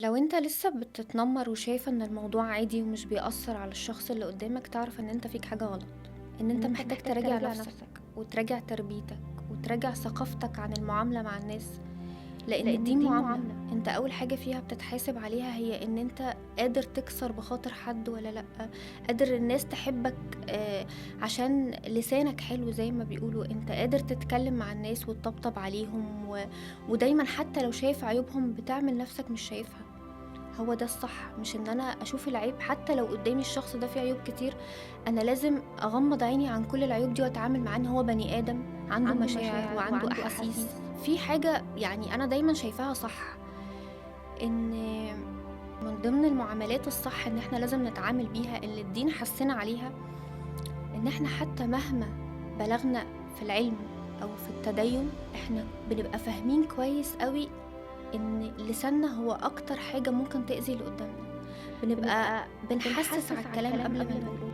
لو أنت لسه بتتنمر وشايف إن الموضوع عادي ومش بيأثر على الشخص اللي قدامك، تعرف إن أنت فيك حاجة غلط، إن أنت محتاج تراجع نفسك وتراجع تربيتك وتراجع ثقافتك عن المعاملة مع الناس، لأن دي معاملة أنت أول حاجة فيها بتتحاسب عليها هي إن أنت قادر تكسر بخاطر حد ولا لأ، قادر الناس تحبك عشان لسانك حلو زي ما بيقولوا، أنت قادر تتكلم مع الناس وتطبطب عليهم ودايما حتى لو شايف عيوبهم بتعمل نفسك مش شايفها. هو ده الصح، مش ان انا اشوف العيب حتى لو قدامي الشخص ده فيه عيوب كتير، انا لازم اغمض عيني عن كل العيوب دي واتعامل معاه ان هو بني ادم عنده مشاعر وعنده احاسيس. في حاجة يعني انا دايما شايفاها صح، ان من ضمن المعاملات الصح ان احنا لازم نتعامل بيها اللي الدين حسنا عليها، ان احنا حتى مهما بلغنا في العلم او في التدين احنا بنبقى فاهمين كويس قوي ان لساننا هو اكتر حاجة ممكن تأذي اللي قدامنا، بنبقى بنحسس على الكلام قبل ما نقوله.